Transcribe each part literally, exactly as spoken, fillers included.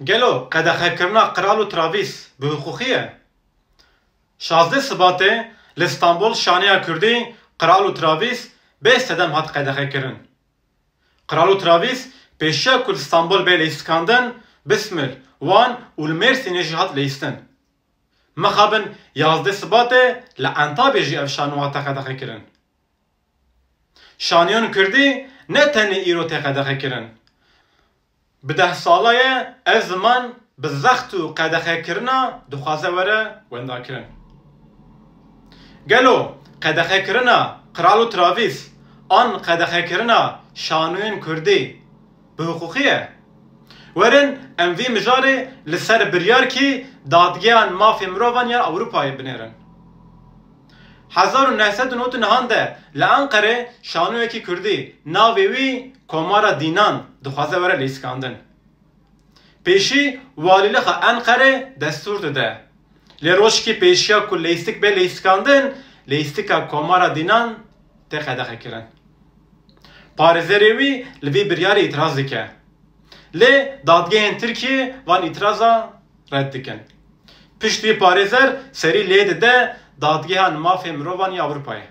Gelo qedexekirina Qral û Travîs bi hiqûqî ye? Şazdeh Sibatê li Stenbol şaneya Kurdî Qral û Travîs bê sedem hat qedexekirin. Qral û Travîs pêşiya ku li Stenbol bê leyîstikandin, Bismil, Wan û li Mêrsînê jî hat leyîstin. Mixabin yazdeh Sibatê li Entabê jî ev şano hate qedexekirin. Şaniyên Kurdî ne tenê îro tê qedexekirin. Bi deh sala ye ev ziman bi zext û qedexekirina dixwaze were wendakirin. Gelo qedexekirina Qral û Travîs an qedexekirina şanoyên Kurdî bi hiqûqî ye? Werin em vî mijarê li ser biryarkî Dadgehan Mafê Mirovan ya Ewropayê binêrin. Hezar û neh sed û nod û nehan de li Enqerê şanoyekî Kurdî, navê wî Komara Dînan, dixwaze were leyîskandin. Pêşî walîlixa Enqerê destûr dide. Lê rojekî pêşiya ku leyîstik bê leyîskandin, leyîstika Komara Dînan tê qedexekirin. Parêzerê wî li vî biryarê îtiraz dike. Lê dadgehên Tirkiyê van îtiraza red dikin. Pişt wî parêzer serî lê dide Dadgehan Mafê Mirovan ya Ewropayê.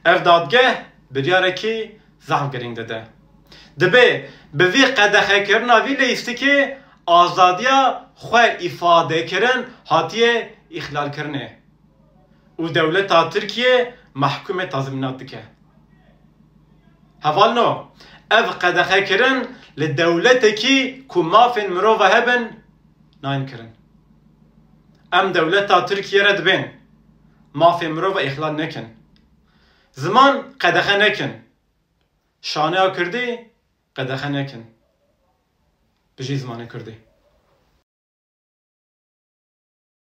Ev dadgeh biryarekî zehf girîng dide. Dibê bi vî qedexekirina vî leyîstikê azadiya xwe îfadekirin hatiye îxlalkirinê û dewleta Tirkiyê mehkûmê tazmînat dike. Hevalno, ev qedexekirin li dewletekî ku mafên mirova hebin nayên kirin. Em dewleta Tirkiye re dibên mafê mirova îxlal nekin. Ziman qedexe nekin. Şaneya Kurdî qedexe nekin. Bijî zimanê Kurdî.